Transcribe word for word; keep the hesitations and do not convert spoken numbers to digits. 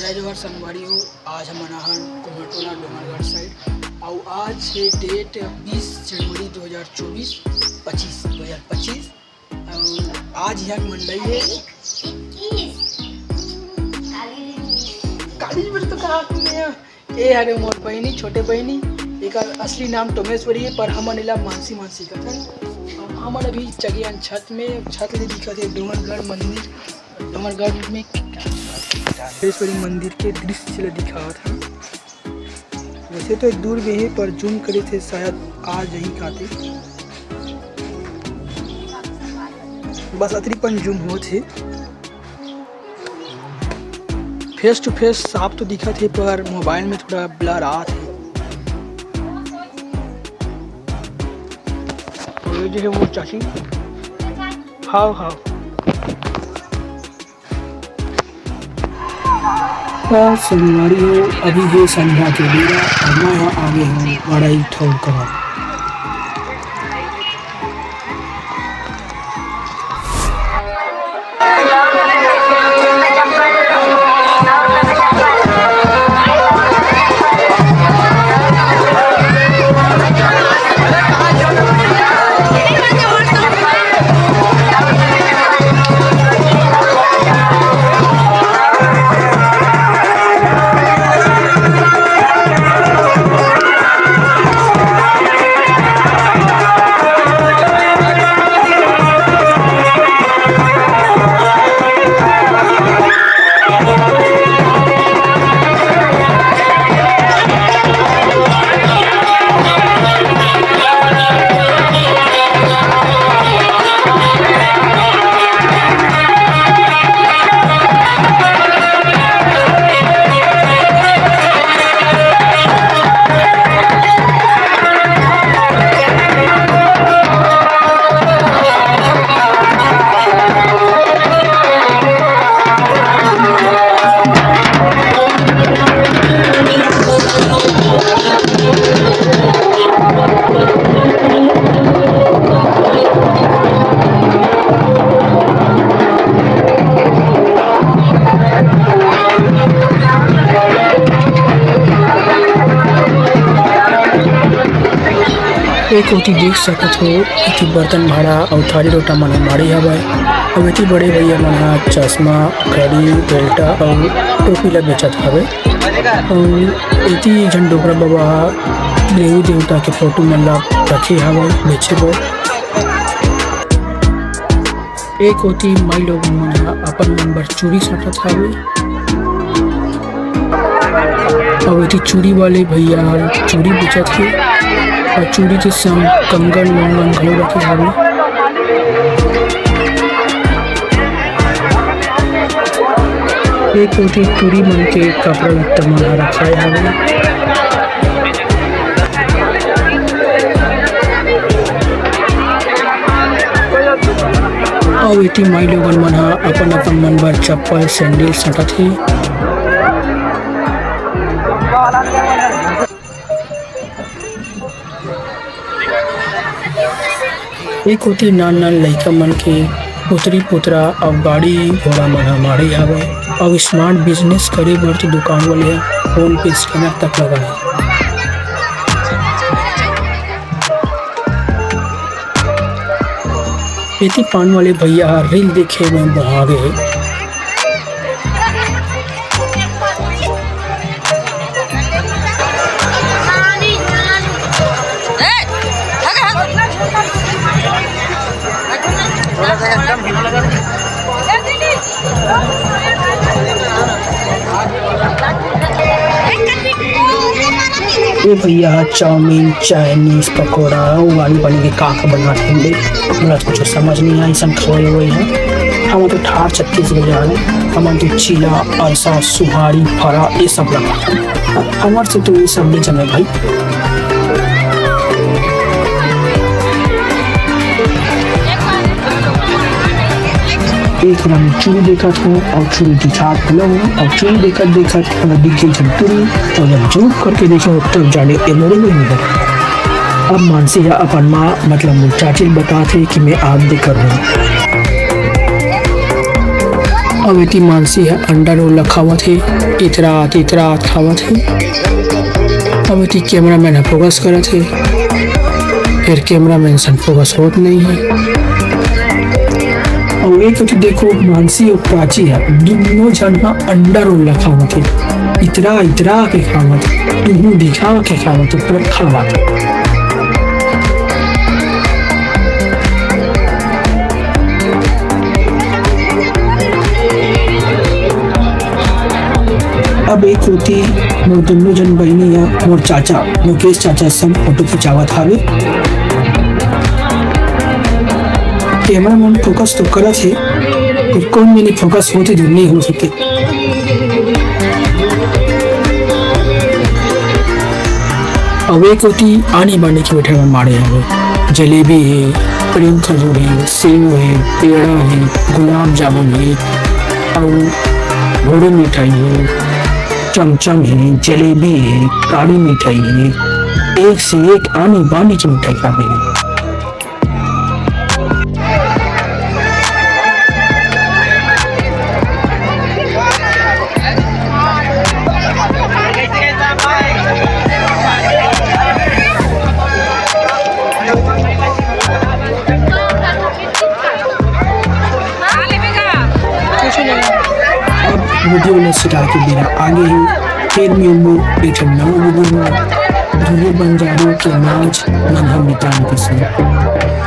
जय जोहार संगवारी हो, आज हमन आहन कुमरटोला डोंगरगढ़ side। अउ आज हे date बीस जनवरी दो हज़ार चौबीस, पच्चीस, दो हज़ार पच्चीस। अउ आज यहाँ मंडई हे। काली बन तो कहा तुमने यहाँ? ए हरे मोर बहिनी, छोटे बहिनी। एकर असली नाम टोमेश्वरी हे, पर हमन एला मानसी मानसी कथन। हमन अभी चघे हन छत में, छत ले दिखत हे डोंगरगढ़ मंदिर। डोंगरगढ़ में टोमेश्वरी मंदिर के दृश्य ल दिखावत हे। वैसे तो दूर में हे, पर zoom करे से शायद आ जाही काते। बस अतरी पन zoom होत हे। Face to face साफ तो दिखत हे, पर mobile में थोड़ा blur आत हे। और ये जो है वो चाची, हाव, हाव। त संगवारी हो, अभी हे संध्या के बेरा, अउ मैं ह आगे हूँ बड़ई ठौर करा। ए कोती देख सकत हो, एती बर्तन भाड़ा अउ थारी लोटा मन ह माढ़े हवय। अउ एती बड़े भैया मन ह चश्मा, घड़ी, बेल्टा अउ टोपी ल बेचत हवे। अउ एती एक झन डोकरा बाबा ह देवी देवता के फोटो मन ल रखे हवय बेचे बर। ए कोती माई लोगन मन ह अपन मन बर चूड़ी साटत हावे। अउ एती चूड़ी वाले भैया ह चूड़ी बेचत हे अउ चूड़ी के संग कंगन वंगन घलो रखे हावे। ए कोती टूरी मन के कपड़ा लत्ता मन ह रखाए हावे। अउ एती माई लोगन मन ह अपन अपन मन बर चप्पल, सैंडल सटत हे। ए कोती नान नान लइका मन के पुतरी पुतरा अउ गाड़ी घोड़ा मन ह माढ़े हावय अउ smart business करे बर तो दुकान वाले ह PhonePe scanner तक लगाए। एती पान वाले भैया ह reel देखे में बहा गे हे। ए भैया ह चाउमीन, चाइनीज, पकौड़ा, अउ आलू पानी के का का बनात हे बे? मोला तो कुछ समझ नहीं आय, अइसन खवई ववई ह। हमन तो ठार छत्तीसगढ़िया हन, हमन तो चीला, अरसा, सुहारी, फरा, ये सब ला खाथन। हमर से तो ये सब नहीं जमे भाई। एक बार मैं चूरू देखत हूँ और चूरू दिखात हूँ और चूरू देखत देखत अगर दिख गई छन टूरी तो जब zoom करके देखो तब जाने ये मोरे में नहीं है। अब मानसी ह अपन माँ मतलब मोर चाची ल बतात हे कि मैं आप दे कर हूँ। अब एती मानसी ह अंडा रोल ला खावत हे, इतरात इतरात खावत हे। अब एती कैमरामैन ह फोकस करत हे, फेर कैमरामैन सन फोकस होत नइ हे। अउ एक कोती देखो, मानसी अउ प्राची ह दुनों झन ह अंडा रोल ला खावत हे, इतरा इतरा के खावत हे, तुहू दिखा के खावत हे, पूरा खावत हे। अब एक कोती मोर दुनों झन बहिनी ह मोर चाचा मुकेश चाचा संग फोटो खिंचावत हावे। कैमरामैन फोकस तो करत हे, फेर कोन मेर फोकस होथे जो नइ हो सके। अउ एक कोती आनी बानी के मिठाई मन माढ़े हवे, जलेबी हे, प्रेम खजूर हे, सेव हे, पेड़ा हे, गुलाब जामुन हे, अउ घुघुनी मिठाई हे, चमचम हे, जलेबी हे, काड़ी मिठाई हे, एक से एक आनी बानी के मिठाई खाबे। अब वीडियो ला सिराय के बेरा आगे हे, फेर मिलबो एक ठन नवा वीडियो में। ध्रुव बंजारी के नाच नन्हा मितान के संग।